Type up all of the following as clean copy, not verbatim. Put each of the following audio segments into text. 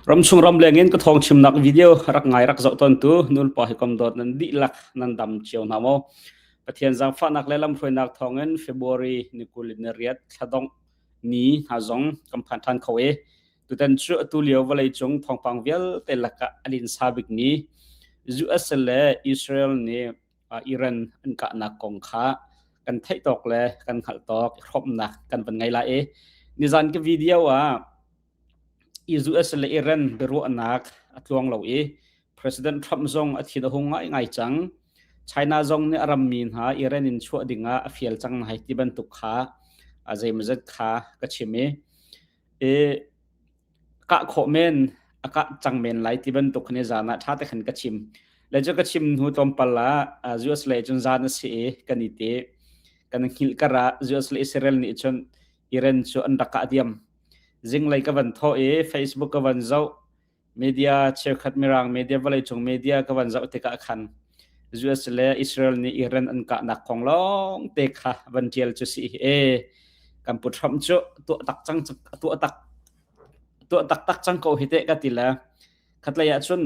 Ramchung ramleng in ka thawng chimnak video rak ngai rak zoh tawntu nulpa hi kom dawt nan dihlak nan dam cio hna maw? Pathian zaangfahnak le lamhruainak thawngin February ni 28 thladongh ni hna zong kan phan ṭhan kho i tutan cu atu lio vawleicung thawngpang vialte lakah a linsa bikmi US le Israel nih Iran an kahnak kong kha kan theih tawk le kan hngalh tawk hrawmnak kan van ngei lai i nizan ka video ah US le Iran biaruahnak a tluang lo i President Trump zong a thin a hung ngaingai cang. China zong nih a rammi hna Iran in chuah dingah a fial cang hna ti bantuk kha a zeimawzat kha ka chim i i kah khawh men a kah cang men lai ti bantuk khan i zan ah ṭha te khan ka chim. Le cu ka chim hnu tlawmpal ah US lei cun zan a si i kan i ti. Kan hngilh kar ah US le Israel nih cun Iran cu an rak kah diam. Zinglei ka van thawh i Facebook ka van zoh. Media cheukhat Mirang media vawleicung media ka van zoh tikah khan US le Israel nih Iran an kahnak kong lawng te kha van tial cu si e kan pu Trump cu tuah tak cang tuah tak tuah tak tak cang ko hi te ka ti le khatlei ah cun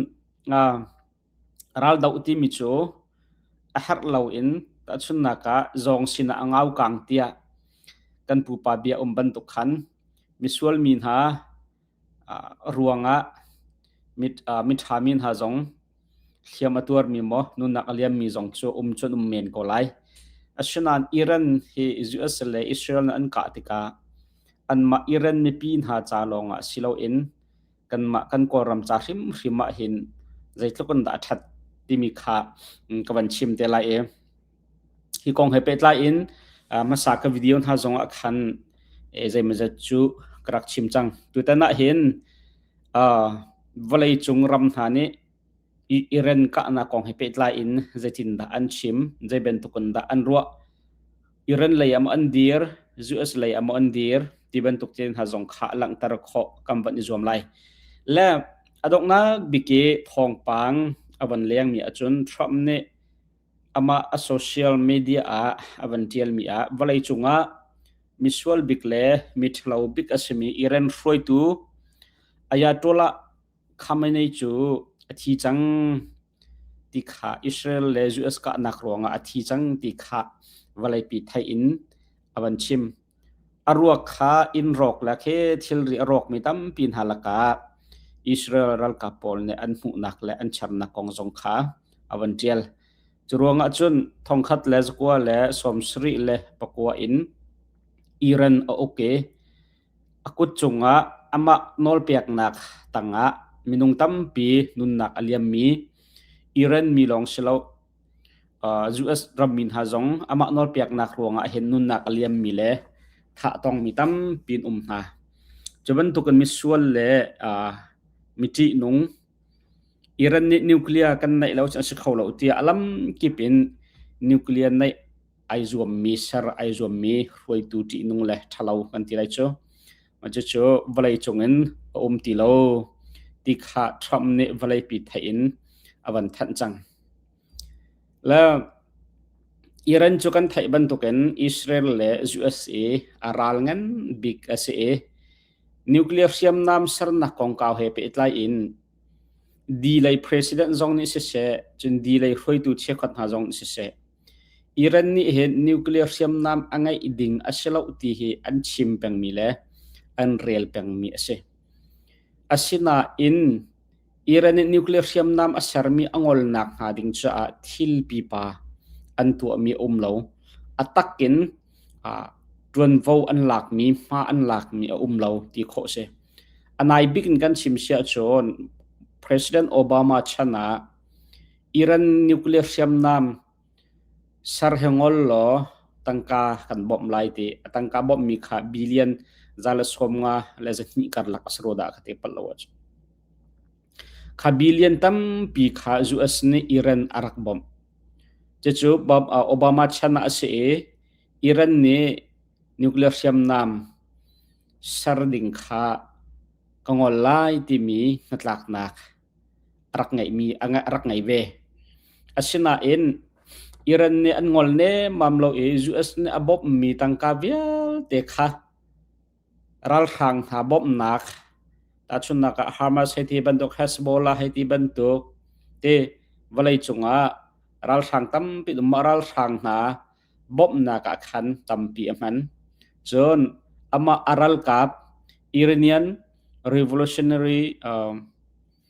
Raldoh timi cu a herh loin tahchunhnak ah zawng sinah a ngau kang tiah kan pupa bia um bantuk khan misual mi hna ruangah miṭha mi hna zong hliam a tuarmi maw nunnak a liammi zong cu um cun um men ko lai. Asinain Iran hi US le Israel an kah tikah anmah Iran mipi hna ca lawngah si loin kanmah kan Kawlram ca hrimhrim ah hin zeitluk in dah a ṭhat timi kha ka van chim te lai i hi kong he pehtlai in hmasa ka video hna zong ah khan zeimawzat cu ka rak chim cang. Tutan ah hin vawleicung ram hna nih Iran kahnak kong he pehtlai in zeitindah an chim, zei bantuk in dah an ruah, Iran lei ah maw an dir, US lei ah maw an dir ti bantuk te hna zong kha langhter khawh kan van i zuam lai. Le a donghnak bik i thawngpang a van lengmi ahcun Trump nih amah a social media ah a van ṭialmi ah vawleicung ah misual bik le miṭhalo bik a simi Iran hruaitu Ayatollah Khamenei cu a thi cang ti kha Israel le US kahnak ruangah a thi cang ti kha vawleipi theih in a van chim. A ruak kha inn rawk le khi thilri a rawkmi tampi hna lakah Israel ralkap pawl nih an hmuhnak le an chernak kong zong kha a van ṭial. Cu ruangah cun thongkhat le zakua le 74 in Iran a uk i A kut cungah amah nawlpeknak tangah minung tampi nunnak a liammi Iran mi lawng si lo US rammi hna zong amah nawlpeknak ruangah hin nunnak a liammi le thah tongmi tampi an um hna. Cu bantukin misual le mi ṭihnung Iran nih nuclear kan neih lo cu a si kho lo tiah a lamkip in nuclear neih ai zuammi ser ai zuammi hruaitu ṭihnung le ṭhalo kan ti lai cu. Cucu vawleicung in a um ti lo ti kha Trump nih vawleipi theih in a van thanh cang. Le Iran cu kan theih bantukin Israel le USA a ral ngan bik a si i nuclear hriamnam sernak kongkau he pehtlai in D lei president zong nih siseh, cun D lei hruaitu cheukhat hna zong nih siseh, Iran nih hin nuclear hriamnam a ngeih ding a si lo ti hi an chim pengmi le an rel pengmi a si. Asinain Iran nih nuclear hriamnam a sermi a ngolnak hnga ding caah thil pipa an tuahmi a um lo. A tak in ṭuanvo an lakmi, hma an lakmi a um lo ti khawh a si. A nai bik in kan chim si ahcun President Obama chan ah Iran nuclear hriamnam ser hi ngol law tangka kan bawmh lai ti a tangka bawmhmi kha billion 152 karlak a si rua dah ka ti palh lo ahcun. Kha billion tampi kha US nih Iran a rak bawmh. Cucu Obama chan ah a si i Iran nih nuclear hriamnam ser ding kha ka ngol lai timi hnatlaknak a rak ngeihmi a rak ngei ve. Asinain Iran nih an ngol nemmam lo i US nih a bawmhmi tangka vialte kha ralhrang hna bawmhnak. Tahchunhnak ah Hamas hei ti bantuk, Hezbollah hei ti bantuk te vawlei cungah ralhrang tampi um mah ralhrang hna bawmhnak ah khan tampi a hman. Cun amah a ralkap Iranian Revolutionary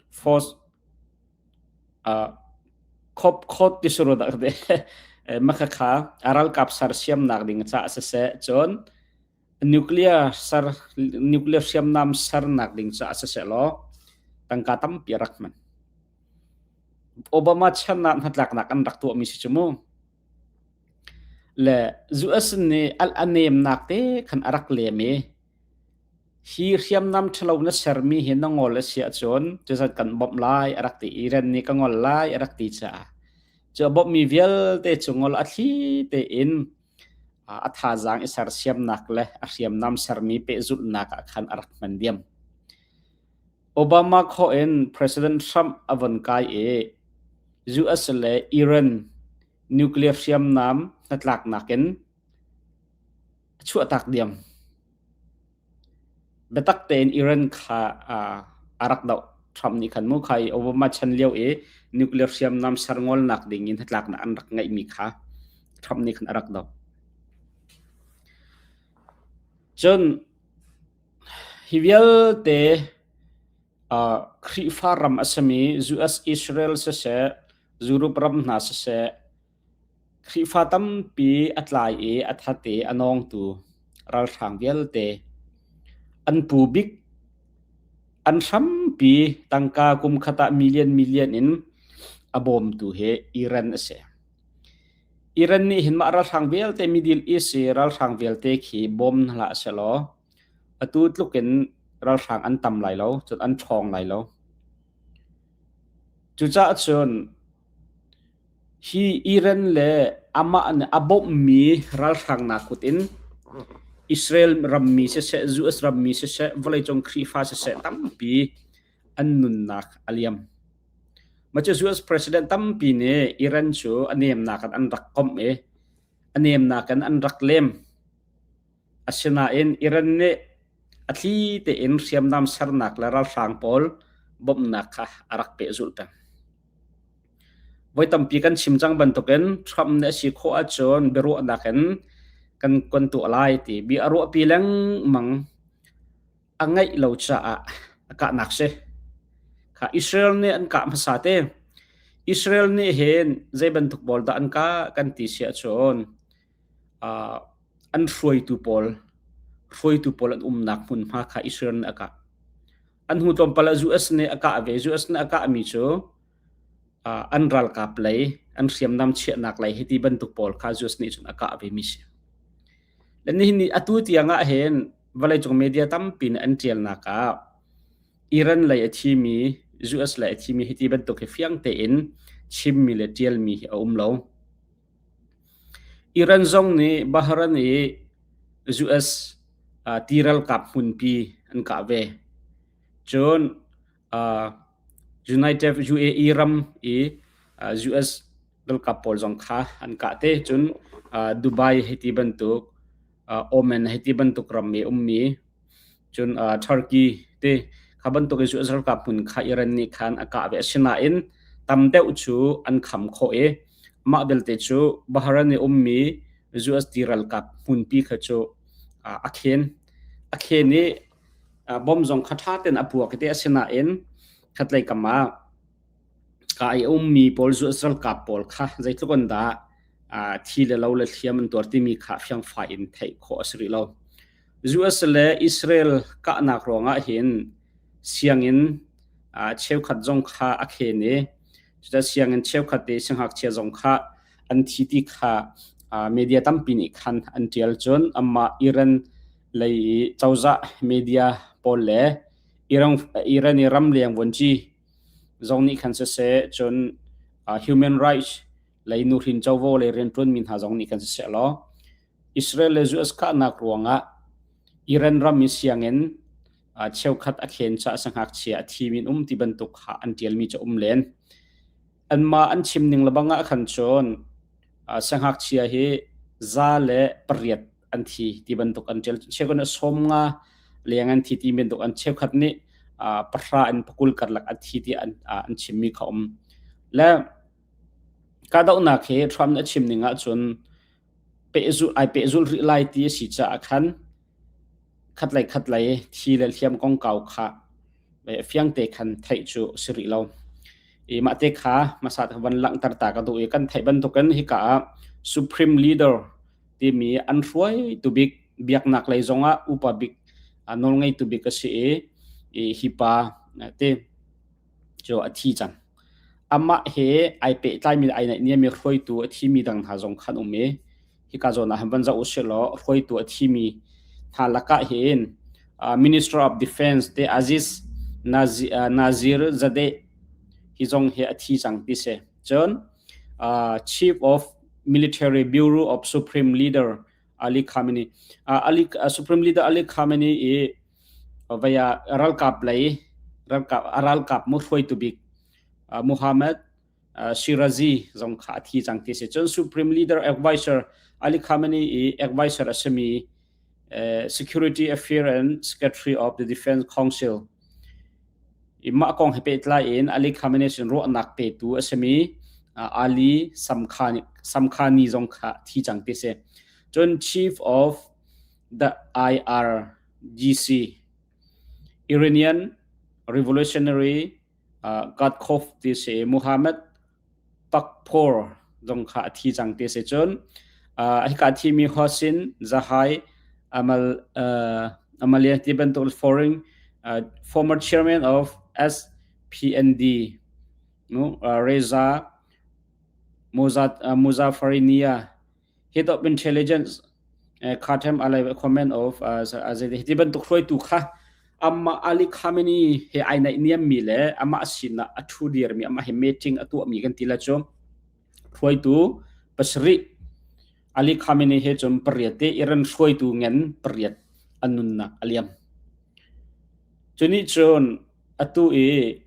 Force Khop khot ti suru dah te makhakha a ralkap sersiamnak ding caah siseh cun nuclear ser nuclear hriamnam sernak ding caah siseh law tangka tampi a rak hman. Obama chan ah hnatlaknak an rak tuahmi si cu mu. Le US nih al a nemnak te khan a rak lem i Hi hriamnam ṭhalo na sermi hi na ngol a si ahcun cuzat kan bawmh lai a rak ti i Iran nih ka ngol lai a rak ti caah cu a bawmhmi vialte cu ngol a thli tein a thazaang i sersiamnak le a hriamnam sermi pehzulhnak ah khan a rak hman diam. Obama khawh in President Trump a von kai i US le Iran nuclear hriamnam hnatlaknak in a chuahtak diam. Biatak tein Iran kha a rak doh. Trump nih khan mu kha i Obama chan lio i nuclear hriamnam serngolnak ding in hnatlaknak an rak ngeihmi kha Trump nih khan a rak doh. Cun hi vialte Khrihfa ram a simi US, Israel siseh, Europe ram hna siseh, Khrihfa tampi a tlai i a that i a nawngtu ralhrang vialte an pu bik an hrampi tangka kum khat ah million million in a bawmtu hi Iran a si. Iran nih hin mah ralhrang vialte Middle East i ralhrang vialte khi bawm hna hlah sehlaw atu tluk in ralhrang an tam lai lo, cun an ṭhawng lai lo. Cucaah cun Hi Iran le amah nih a bawmhmi ralhrang hna kut in Israel rammi siseh, US rammi siseh, vawleicung Khrihfa siseh tampi an nunnak a liam. Mah cu US president tampi nih Iran cu a nemnak in an rak komh i a nemnak in an rak lem. Asinain Iran nih a thli tein hriamnam sernak le ralhrang pawl bawmhnak kha a rak pehzulh peng. Voi tampi kan chim cang bantukin Trump nih a si khawh ahcun biaruahnak in kan kan tuah lai ti bia a ruahpi lengmang a ngeih lo caah a kahnak si. Kha Israel nih an kah hmasa te. Israel nih hin zei bantuk pawl dah an kah kan ti si ahcun uh, an hruaitu pawl hruaitu pawl an umnak hmunhma kha Israel nih a kah. An hnu tlawmpal ah US nih a kah ve. US nih a kahmi cu an ralkap lei, an hriamnam chiahnak lei hiti bantuk pawl kha US nih cun a kah ve mi si. Le nihin ni atu tiang ah hin vawleicung media tampi nih an ṭialnak ah Iran lei a thimi, US lei a thimi hiti bantuk hi fiang tein chimmi le ṭialmi hi a um lo. Iran zong nih Bahrain i US ti ralkap hmunpi an kah ve. Cun United UAE ram i US ralkap pawl zong kha an kah te. Cun Dubai hei ti bantuk, Oman hei ti bantuk ram i ummi Cun Turkey te kha bantuk in US ralkap hmun kha Iran nih khan a kah ve. Asinain tam deuh cu an kham khawh i mah belte cu Bahrain i ummi US ti ralkap hmunpi kha cu a khen. A khen i bomb zong kha ṭha tein a puak i te asinain khatlei kam ah ka i ummi pawl US ralkap pawl kha zeitluk in dah thi le lo le hliam an tuar timi kha fiangfai in theih khawh a si rih lo. US le Israel kahnak ruangah hin sianginn cheukhat zong kha a khen i cucaah sianginn cheukhat i siangngakchia zong kha an thi ti kha media tampi nih khan an ṭial. Cun amah Iran lei i cozah media pawl le Iran i ramleng vuanci zong nih khan siseh cun human rights lei nuhrin covo lei rianṭuanmi hna zong nih khan siseh law Israel le US kahnak ruangah Iran ram i sianginn cheukhat a khen caah sangngakchia a thimi an um ti bantuk kha an ṭialmi cu a um len. Anmah an chim ning lebang ah khan cun sangngakchia hi 108 an thi ti bantuk an ṭial. Cheukhat nih 50 leng an thi ti bantuk an cheukhat nih pahra in pakul karlak a thi ti an chimmi kha um. Le kahdohnak hi Trump nih a chim ning ahcun pehzulh ai pehzulh rih lai ti a si caah khan khatlei khatlei thi le hliam kongkau kha fiangte khan theih cu a si rih lo. I mah te kha hmasa te van langhter ta ka duh i kan theih bantukin hika ah Supreme Leader timi an hruaitu bik biaknak lei zongah upa bik nawlngeitu bik a si i hi pa te cu a thi cang. Amah he ai pehtlaimi le ai naihniammi hruaitu a thimi dang hna zong khan um i hika zawn ah han van zoh usih law hruaitu a thimi hna lakah hin Minister of Defense te Aziz Nazir Zadeh hi zong hi a thi cang ti si. Cun Chief of Military Bureau of Supreme Leader Ali Khamenei Ali Supreme Leader Ali Khamenei i vaya ralkap lei ralkap ralkap mu hruaitu bik Muhammad Shirazi zong kha a thi cang ti si. Cun Supreme Leader Advisor Ali Khamenei i advisor a simi Security Affair and Secretary of the Defense Council i mah kong he pehtlai in Ali Khamenei sin ruahnak petu a simi Ali Samkhani Samkhani zong kha thi cang ti si. Cun Chief of the IRGC Iranian Revolutionary Guard ti si Muhammad Pakpour zong kha a thi cang ti si. Cun hika thimi Hossein Zahai Amal Amalia ti bantuk foreign former chairman of SPND no Reza Muzafarinia head of intelligence Khatem Alai comment of ti bantuk hruaitu kha amah Ali Khamenei he ai naih niammi le amah sinah a thu dirmi amah he meeting a tuahmi kan ti la cu hruaitu pasarih Ali Khamenei he cun pariat te Iran hruaitu ngen pariat an nunnak a liam. Cunih cun atu i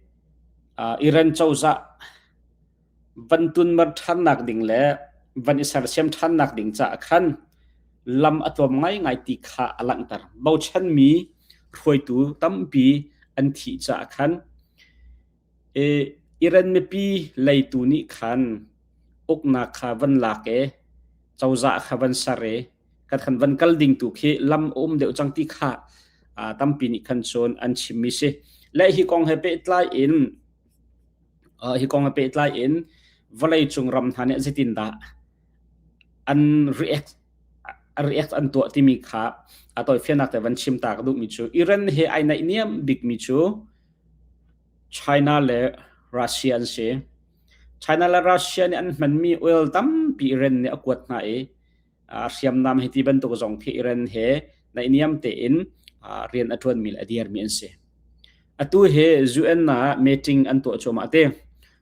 Iran cozah van tunmer ṭhannak ding le van i sersiam ṭhannak ding caah khan lam a tlawm ngaingai ti kha a langhter. Bochanmi hruaitu tampi an thih caah khan Iran mipi leitu nih khan uknak kha van lak i cozah kha van ser i kan khan van kal ding tu khi lam a um deuh cang ti kha tampi nih khan cun an chimmi si. Le hi kong he pehtlai in Hi kong he pehtlai in vawleicung ram hna nih zeitindah an react react an tuah timi kha a tawifiannak te van chim ta ka duhmi cu Iran he ai naihniam bikmi cu China le Russia an si. China le Russia nih an hmanmi oil tampi Iran nih a kuat hna i hriamnam hei ti bantuk zong khi Iran he naihniam tein rian a ṭuanmi le a dirmi an si. Atu hi UN ah meeting an tuah cuahmah te.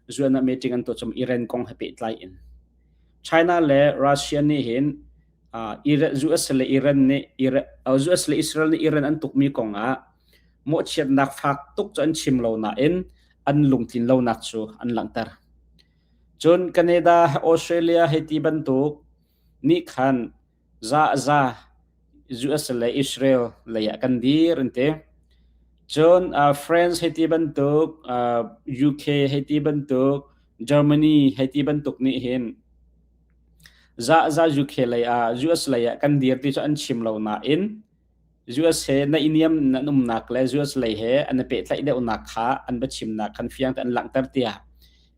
UN ah meeting an tuah cuahmah Iran kong he pehtlai in. China le Russia nih hin US le Iran nih US le Israel nih Iran an tukmi kong ah mawhchiatnak fak tuk cu an chim lo nain an lungtlin lonak cu an langhter. Cun Canada, Australia hei ti bantuk nih khan za za US le Israel lei ah kan dir an ti. Cun France hei ti bantuk, UK hei ti bantuk, Germany hei ti bantuk nih hin za za UK lei ah US lei ah kan dir ti cu an chim lo nain US he naihniam nan umnak le US lei he an i pehtlaih deuhnak kha an va chimnak khan fiang te an langhter tiah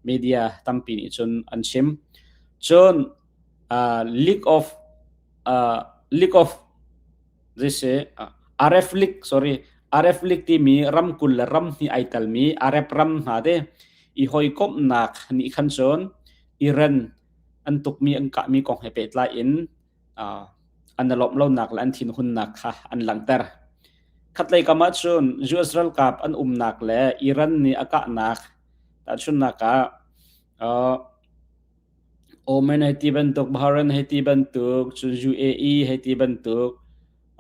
media tampi nih cun an chim. Cun League of League of zeisi RF League sorry RF League timi ram 20 le ram hnih ai telmi Arab ram hna te i hawikomhnak nih khan cun Iran an tukmi an kahmi kong he pehtlai in an i lawmh lonak le an thinhunnak kha an langhter. Khatlei kam ah cun US ralkap an umnak le Iran nih a kahnak tahchunhnak ah Oman hei ti bantuk, Bahrain hei ti bantuk, cun UAE hei ti bantuk,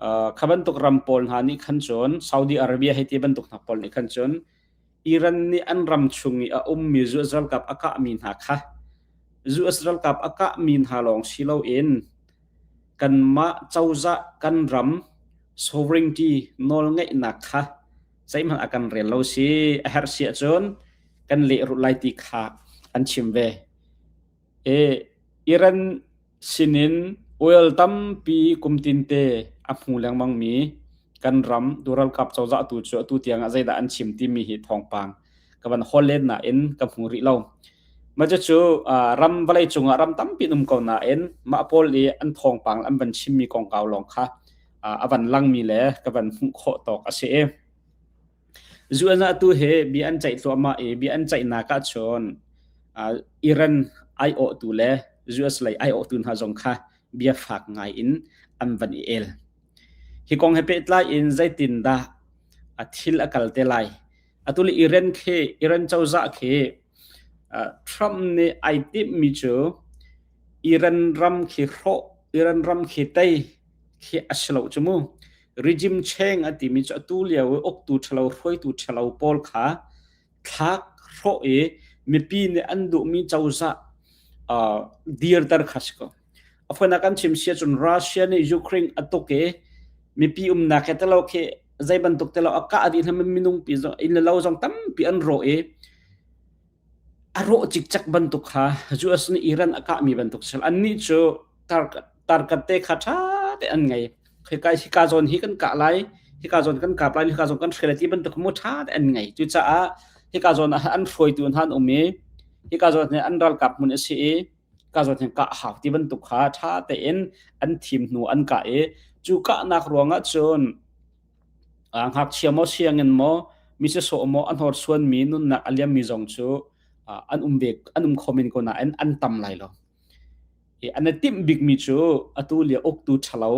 kha bantuk ram pawl hna nih khan cun Saudi Arabia hei ti bantuk hna pawl nih khan cun Iran nih an ram chung i a ummi US ralkap a kahmi hna kha US ralkap a kahmi hna lawng si loin kanmah cozah kan ram sovereignty nawlngeihnak kha. Zeihmanh a kan rel lo si a herh si ahcun kan lehrulh lai ti kha an chim ve. E, Iran sinin oil tampi kum tinte a hmu lengmangmi kan ram ralkap cozah tu cu atu tiang ah zeidah an chim timi hi thawngpang ka van hawl len nain ka hmu rih lo. Mah cucu ram vawlei cungah ram tampi an um ko nain mah pawl i an thawngpang an van chimmi kongkau lawng kha a van langmi le ka van hmuh khawh tawk a si i UN ah tu hi bia an ceih thluahmah i bia an ceihnak ah cun Iran aiawhtu le US lei aiawhtu hna zong kha bia fak ngai in an van i el. Hi kong he pehtlai in zeitindah a thil a kal te lai? Atu le Iran khi Iran cozah khi Trump nih ai timhmi cu Iran ram khi hrawh Iran ram khi tei khi a si lo cu mu. Regime change a timi cu atu lio i uktu ṭhalo hruaitu ṭhalo pawl kha thlak hrawh i mipi nih an duhmi cozah uh, dirter kha si ko. A fawinak kan chim sia cun Russia nih Ukraine a tuk i mipi umnak he telo khi zei bantuk telo a kah dih hna minung pi zong inn le lo zong tampi an rawh i a rawh cikcek bantuk kha US nih Iran a kahmi bantuk sel annih cu tarkat te kha ṭha te an ngei hika hika zawn hi kan kah lai hika zawn kan kap lai hika zawn kan hrial ti bantuk mu ṭha te an ngei cucaah hika zawn ah an hruaitu hna an um i hika zawn hi an ralkap hmun a si i ka zawn hin kah hau ti bantuk kha ṭha tein an thim hnu an kah i cu kahnak ruangah cun ngakchia maw sianginn maw mi sisawh maw a hnorsuanmi nunnak a liammi zong cu an um ve an um kho men ko nain an tam lai lo. An i timh bikmi cu atu lio uktu ṭhalo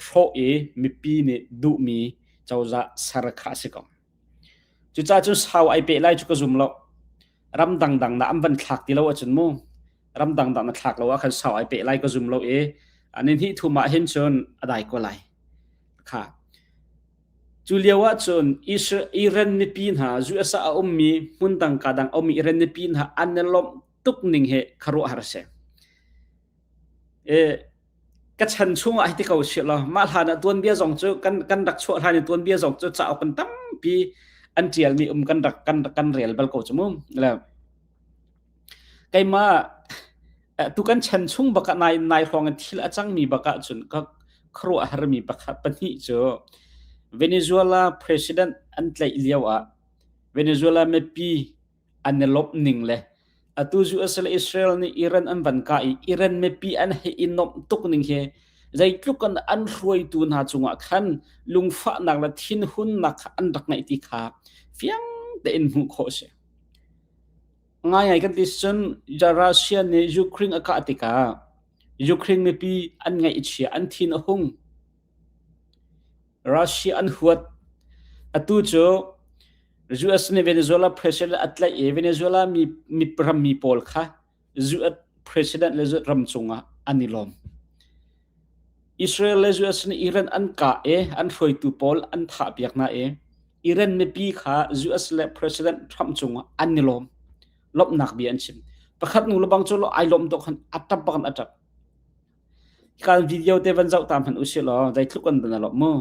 hrawh i mipi nih duhmi cozah ser kha a si ko. Cucaah cun sau ai peh lai cu ka zum lo. Ram dangdang na an van thlak ti lo ahcun mu ram dangdang na thlak lo ah khan sau ai peh lai ka zum lo i ni hnih thum ah hin cun a dai ko lai. Kha. Cu lio ahcun Iran mipi hna US ah a ummi hmun dang ka dang a ummi Iran mipi hna an i lawmh tuk ning hi khuaruahhar a si. E, ka chan chung ah hiti ko si law mah hlan ah tuanbia zong cu kan kan rak chuah hlan i tuanbia zong cu cauk kan tampi an ṭialmi um kan rak kan kan rel bal ko cu mu. Le keimah tu kan chan chung bak ah nai nai hrawng in thil a cangmi bak ah cun ka khuaruahharmi pakhat pahnih cu Venezuela president an tlaih lio ah Venezuela mipi an i lawmh ning le atu US le Israel nih Iran an van kah i Iran mipi an hei i nuamh tuk ning hi zeitluk an an hruaitu hna cungah khan lungfahnak le thinhunnak kha an rak ngeih ti kha fiang tein hmuh khawh a si. Ngaingai kan ti cun Russia nih Ukraine a kah tikah Ukraine mipi an ngaihchia an thin a hung. Russia an huat. Atu cu US nih Venezuela president a tlaih i Venezuela mi, mi rammi pawl kha US president le US ram cungah an i lawm. Israel le US nih Iran an kah i an hruaitu pawl an thahpiak hna i Iran mipi kha US le President Trump cungah an i lawm. Lawmhnak bia an chim. Pakhat nu le bang cu ai lawm tuk khan a ṭap bak in a ṭap. Hika video te van zoh ta hmanh usih law zeitluk an van a lawmh mu.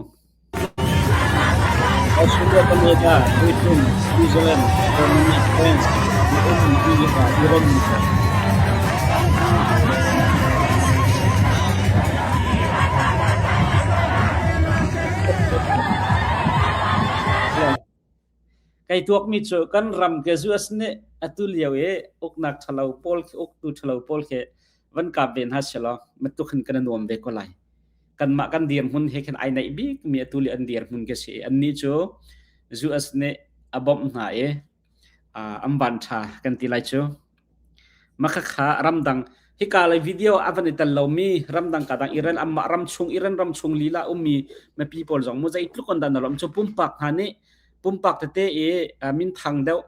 Australia, Canada, Britain, Switzerland, Germany, France, Iran, Kai tuakmi cu kan ram ke US nih atu lio i uknak ṭhalo pawl khi uktu ṭhalo pawl khi van kap ve hna selaw matuk hin kan i nuam ve ko lai. Kanmah kan dirhmun he khin ai naih bikmi atu lio an dirhmun khi si. Annih cu US nih a bawmh hna i an van ṭha kan ti lai cu. Makhakha ramdang hika lei video a van i tel lomi ramdang ka dang Iran anmah ram chung Iran ram chung lila ummi mipi pawl zong mu zeitluk an dah na lawm cu pumpak hna nih pumpak tete i minthang deuh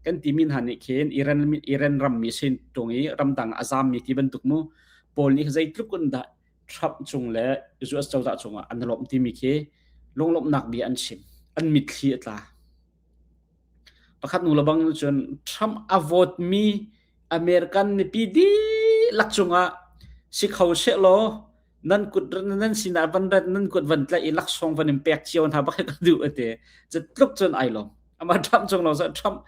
kan timi hna nih khin Iran Iran rammi sin tung i ramdang a zammi ti bantuk mu pawl nih zeitluk in dah Trump cung le US cozah cungah an lawmh timi khi lunglawmhnak bia an chim an mitthli a tla Pakhat nu le bang cun Trump a vote mi American mipi dihlak cungah si kho sehlaw Nan kut nan sinah van rat nan kut van tlaih i laksawng van in pek cio hna bak hi ka duh ati. Cu tluk cun ai lawm. Amah Trump cung lawng Trump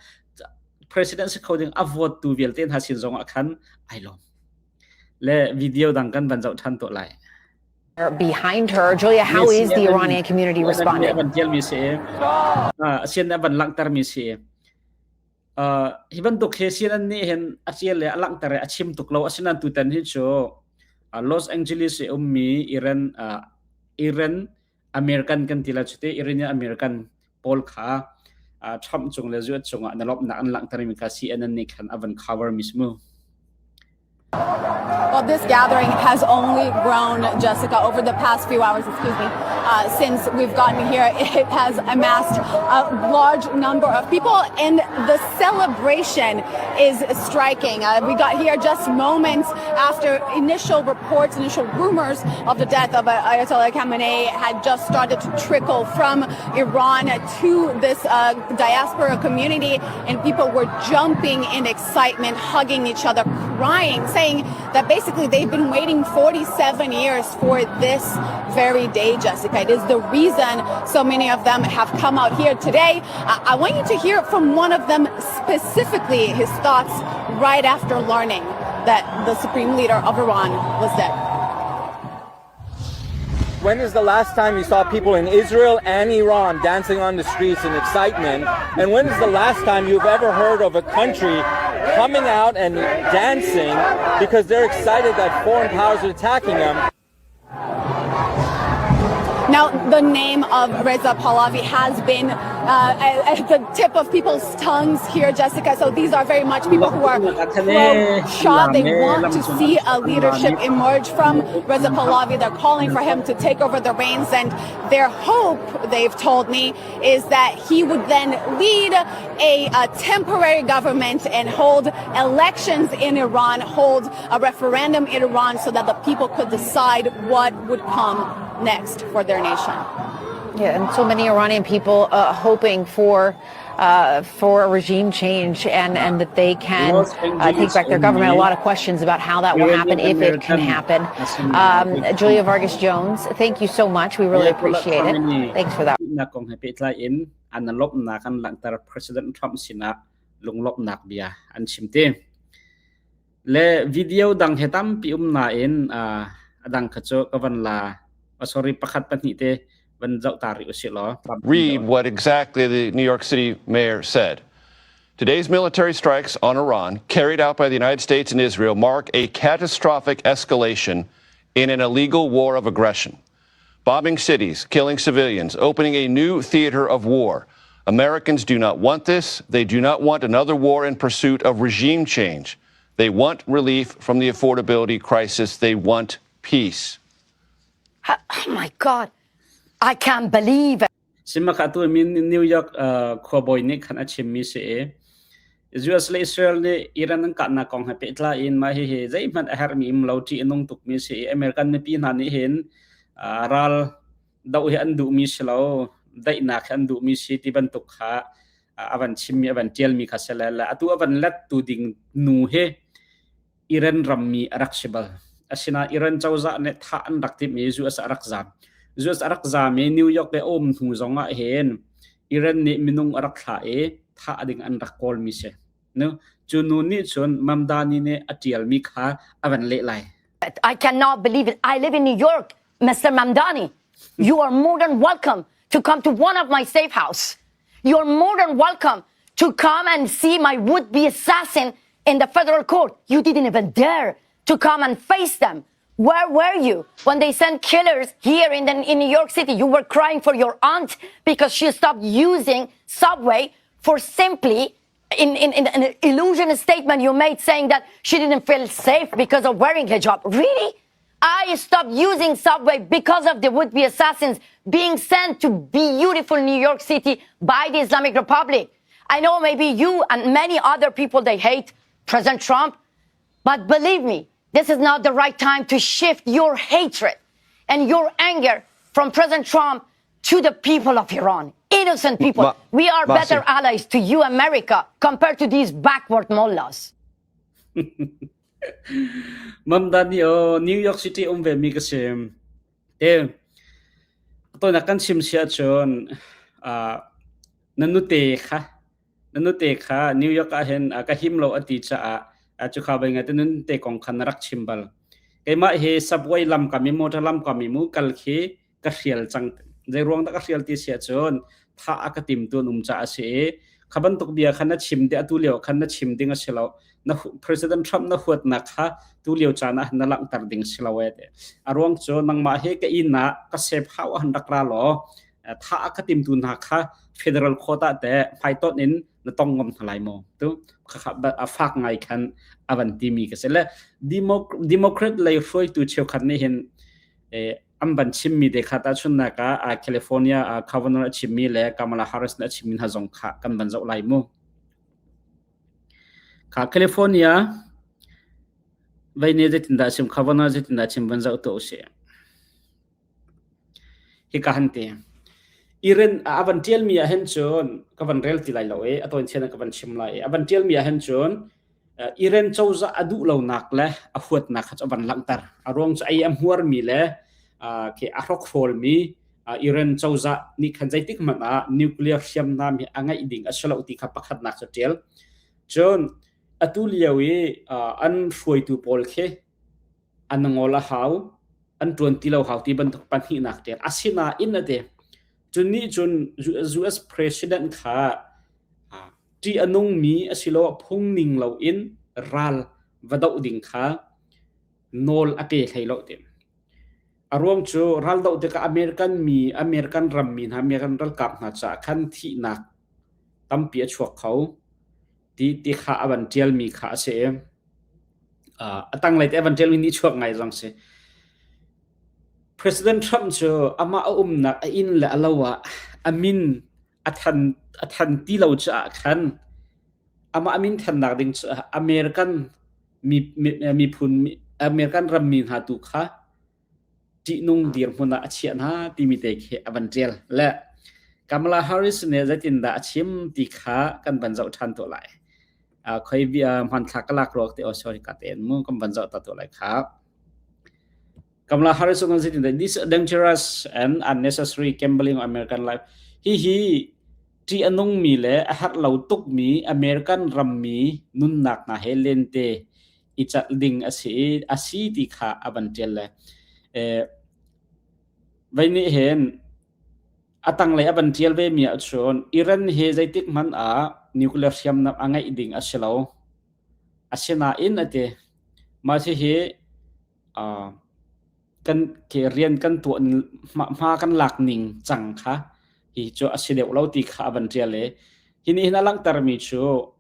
president si kho ding a vote tu vialte hna sin zong ah khan ai lawm. Le video dang kan van zoh ṭhan tuah lai. Behind her, Julia, how is the Iranian community responding? Van tialmi si. Asian van langhtermi si. Hi bantuk hi CNN nih hin a tial le a langhter i a chim tuk lo. Asinain tutan hi cu Los Angeles i ummi Iran Iran American kan ti la cu te Iranian American pawl kha Trump cung le US cungah na lawmhnak an langhtermi kha CNN nih khan a van cover mi si mu. Well, this gathering has only grown, Jessica, over the past few hours, excuse me, uh, since we've gotten here. It has amassed a large number of people, and the celebration is striking. Uh, we got here just moments after initial reports, initial rumors of the death of Ayatollah Khamenei had just started to trickle from Iran to this uh, diaspora community, and people were jumping in excitement, hugging each other, crying, saying that basically they've been waiting 47 years for this very day, Jessica. It is the reason so many of them have come out here today. I want you to hear from one of them specifically his thoughts right after learning that the supreme leader of Iran was dead. When is the last time you saw people in Israel and Iran dancing on the streets in excitement? And when is the last time you've ever heard of a country coming out and dancing because they're excited that foreign powers are attacking them? Now, the name of Reza Pahlavi has been uh, at the tip of people's tongues here, Jessica. So these are very much people who are pro-Shah. They want to see a leadership emerge from Reza Pahlavi. They're calling for him to take over the reins, and their hope, they've told me, is that he would then lead a, a temporary government and hold elections in Iran, hold a referendum in Iran so that the people could decide what would come next for their nation. Yeah, and so many Iranian people uh, hoping for uh, for a regime change and, and that they can uh, take back their government. A lot of questions about how that will happen, if it can happen. Um, Julia Vargas Jones, thank you so much. We really appreciate it. Thanks for that. Na kong he pehtlai in an lawmhnak an langhter President Trump sinah lunglawmhnak bia an chim te. Le video dang he tampi um nain a dang kha cu ka van la. Sorry pakhat pahnih te van zoh ta rih usih law. Read what exactly the New York City mayor said. Today's military strikes on Iran, carried out by the United States and Israel, mark a catastrophic escalation in an illegal war of aggression. Bombing cities, killing civilians, opening a new theater of war. Americans do not want this. They do not want another war in pursuit of regime change. They want relief from the affordability crisis. They want peace. Oh my God. I can't believe it. Simaka tu min New York khuabawi nih khan a chimmi si i US le Israel nih Iran an kahnak kong he pehtlai in mah hihi zeihmanh a herhmi um lo ṭih a nung tukmi si i American mipi hna nih hin ral doh hi an duhmi si lo daihnak hi an duhmi si ti bantuk kha a van chimmi a van ṭialmi kha si le atu a van lettu ding nu hi Iran rammi a rak si bal. Asinain Iran cozah nih thah an rak timh i US a rak zaam. US a rak zaam i New York le a um hnu zong ah hin Iran nih minung a rak thlah i thah ding an rak kawlmi si. Nu, cu nu nih cun Mamdani nih a ṭialmi kha a van leh lai. I cannot believe it. I live in New York, Mr. Mamdani. You are more than welcome to come to one of my safe house. You're more than welcome to come and see my would-be assassin in the federal court. You didn't even dare to come and face them. Where were you when they sent killers here in, the, in New York City? You were crying for your aunt because she stopped using subway for simply in, in, in an illusion statement you made saying that she didn't feel safe because of wearing hijab. Really? I stopped using subway because of the would-be assassins being sent to beautiful New York City by the Islamic Republic. I know maybe you and many other people, they hate President Trump, but believe me, this is not the right time to shift your hatred and your anger from President Trump to the people of Iran, innocent people. Ma- we are better allies to you, America, compared to these backward mullahs. Mamdani aw New York City um ve mi ka si. Te tawinak kan chim si ahcun uh, na nute kha na nute kha New York ah hin uh, ka him lo a ti caah uh, cu kha bai ngai te nun te kong kha na rak chim bal. Keimah hi subway lam kam i motor lam kam i mu kal khi ka hrial cang. Zei ruang dah ka hrial ti si ahcun tha a ka tim tu an um caah a si i kha bantuk bia kha na chim te atu lio khan na chim ding a si lo. Na President Trump na huatnak kha tu lio caan ah na langhter ding si lo e te. A ruang cu nangmah hi ka inn ah ka sep hau han rak ra law tha a ka tim tu hna kha federal court ah te hmaitonh in na tong ngam hna lai maw tu a fak ngai khan a van timi ka si le Democrat lei hruaitu cheukhat nih hin an van chimmi te kha tahchunhnak ah California governor a chimmi le Kamala Harris nih a chimmi hna zong kha kan van zoh lai mu. Kha California vei nih zeitindah a chim governor zeitindah a chim van zoh tuah usih. Hika han ti. Iran a van ṭialmi ah hin cun ka van rel ti lai lo i a tawincian ah ka van chim lai i a van ṭialmi ah hin cun Iran cozah a duh lonak le a huatnak kha cu a van langhter. A ruang cu ei a hmuarmi le khi a hrokhrawlmi Iran cozah nih khan zeitik hmanh ah nuclear hriamnam hi a ngeih ding a si lo ti kha pakhatnak cu ṭial. Cun atu lio i an hruaitu pawl khi an ngol a hau, an ṭuan ti lo hau ti bantuk pahnihnak ṭial. Asinain a ti. Cun nih cun US president kha ṭih a nungmi asiloah phungning loin ral va doh ding kha nawl a pe hlei lo ti. A ruang cu ral doh tikah American mi, American rammi hna, American ralkap hna caah khan thihnak tampi a chuak kho ti ti kha a van ṭialmi kha a si i a tanglei te a van ṭialmi nih chuak ngai zong si. President Trump cu amah a umnak a inn le a lo ah a min a than a than ti lo caah khan amah a min thannak ding cu American miphun American rammi hna tu kha ṭihnung dirhmun ah a chiah hna timi te khi a van ṭial. Le Kamala Harris nih zeitindah a chim ti kha kan van zoh ṭhan tuah lai. Khoi hmanthlak ka lak ruak te oh sorry ka tein mu kan van zoh ta tuah lai kha. Kamala Harris zong zeitindah this dangerous and unnecessary gambling of American life. Hihi ṭih a nungmi le a herh lo tukmi American rammi nunnak hna he lente i calh ding a si i a si ti kha a van ṭial le eh, vei nih hin a tanglei a van ṭial ve mi ahcun Iran hi zeitik hmanh ah nuclear hriamnam a ngeih ding a si lo. Asinain a ti. Mah hihi uh, kan ke rian kan tuah hma kan lak ning cang kha hi cu a si deuh lo ti kha a van ṭial i hi nih hin a langhtermi cu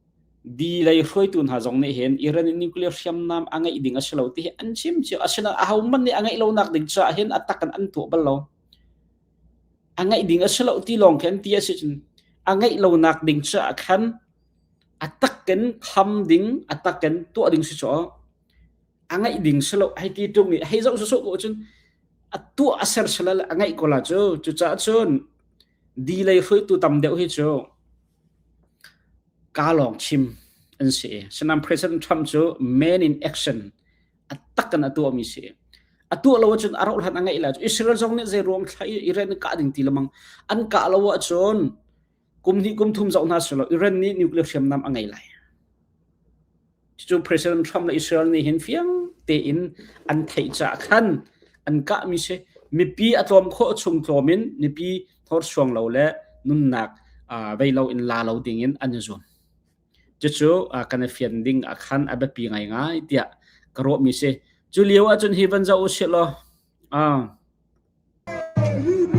di lei hruaitu hna zong nih hin Iran in nuclear hriamnam a ngeih ding a si lo ti hi an chim cio asinain ahohmanh nih a ngeih lonak ding caah hin a tak in an tuah bal lo a ngeih ding a si lo ti lawng khi an ti a si cun a ngeih lonak ding caah khan a tak in kham ding a tak in tuah ding si cu a ngaih ding si lo hei ti ṭung i hei zoh sawsawh ko cun a tuah a ser sala le a ngaih ko la cu cucaah cun di lei hruaitu tam deuh hi cu ka lawng chim an si Sinain President Trump cu man in action a tak in a tuahmi si a tuah lo ahcun a rauh hlan a ngaih la cu Israel zong nih zei ruang thla Iran kah ding ti lamang an kah lo ahcun kum hnih kum thum zoh hna selaw Iran nih nuclear hriamnam a ngei lai Cucu President Trump le Israel nih hin fiang tein an theih caah khan an kahmi si. Mipi a tlawm khawh chung tlawm in mipi hnorsuang lo le nunnak vei lo in la lo ding in an i zuam. Cucu kan i fian ding ah khan a biapi ngaingai tiah ka ruahmi si. Cu lio ahcun hi van zoh usih law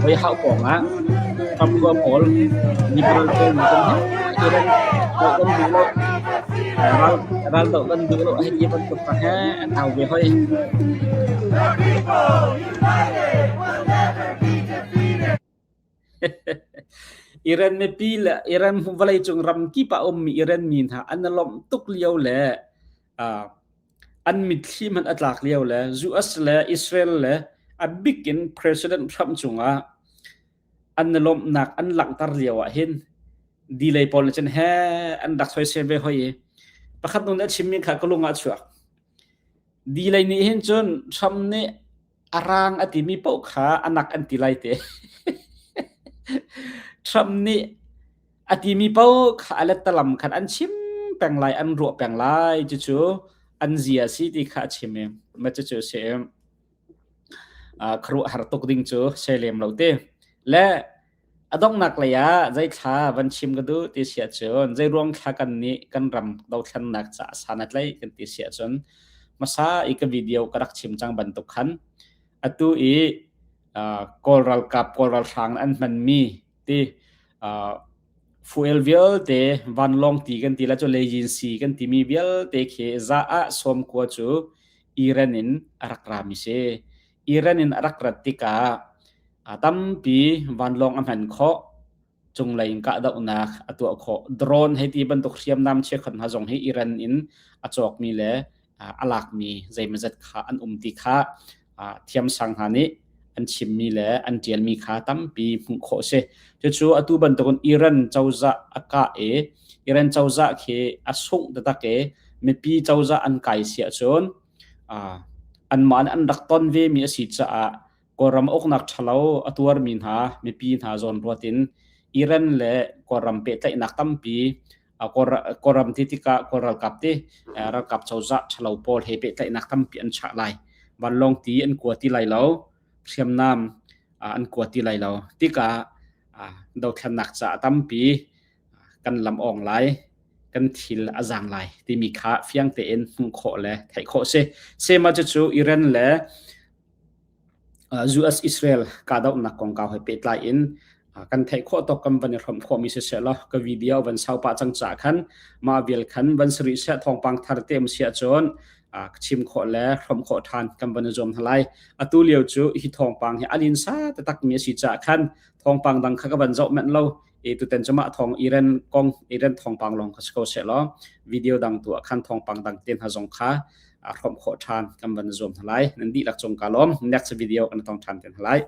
Hoi hau pawngah famkhua pawl liberal pawl nih kan Iran doh kan duh lo, ral ral doh kan duh lo hei ti bantuk kha he an au ve hoi. Iran mipi le Iran vawleicung ram kip ah ummi Iran mi hna an i lawmh tuk lio le uh, an mitthli hmanh a tlak lio le US le Israel le a bik in President Trump cungah an i lawmhnak an langhter lio ah hin delay pawl cun he an rak soisel ve hoi i pakhat nu nih a chimmi kha ka lung ah a chuak. Di lei nih hin cun Trump nih a rang a timi paoh kha a nak an ti lai te. Trump nih a timi paoh kha a lettalam khan an chim peng lai, an ruah peng lai. Cucu an zia si ti kha a chim i ma cucu a si. Khuaruahhar tuk ding cu si lem lo ti. Le a donghnak lei ah zeithla van chim ka duh ti si ahcun zeiruang thla kan nih kan ram dothlennak caah san a tlaih kan ti si ahcun hmasa i ka video ka rak chim cang bantuk khan atu i Kawl ralkap Kawl ralhrang an hmanmi ti fuel vialte vanlawng ti kan ti la cu leijin kan timi vialte khi za ah 90 cu Iran in a rak rami si. Iran in a rak rat tikah a tampi vanlawng a hman khawh, cunglei in kahdohnak a tuah khawh. Drone hei ti bantuk hriamnam cheukhat hna zong hi Iran in a cawkmi le a lakmi zeimawzat kha an um ti kha thiamsang hna nih an chimmi le an ṭialmi kha tampi hmuh khawh a si. Cucu atu bantukin Iran cozah a kah i Iran cozah khi a sungh taktak i mipi cozah an kai si ahcun anmah nih an rak ton vemi a si caah Kawlram uknak ṭhalo a tuarmi hna mipi hna zawnruat in Iran le Kawlram pehtlaihnak tampi Kawlram ti tikah Kawl ralkap ti ralkap cozah ṭhalo pawl he pehtlaihnak tampi an chah lai. Vanlawng ti an kua ti lai lo, hriamnam an kua ti lai lo. Tikah dothlennak caah tampi kan lam awng lai, kan thil a zaang lai timi kha fiang tein hmuh khawh le theih khawh si. Sema cucu Iran le US Israel kahdohnak kongkau he pehtlai in kan theih khawh tawk kan van i hrawmh khawhmi siseh law ka video van sau pah cang caah khan mah vial khan van si rih seh thawngpang thar te um si ahcun chim khawh le hrawmh khawh ṭhan kan van i zuam hna lai. Atu lio cu hi thawngpang hi a linsa taktak mi a si caah khan thawngpang dang kha ka van zoh manh lo. I tutan cu mah thawng Iran kong Iran thawngpang lawng kha si ko seh law video dang tu ah khan thawngpang dang te hna zong kha hrawmh khawh ṭhan kan van zuam hna lai. Nan dihlak cung ka lawm. Next video kan tong ṭhan te hna lai.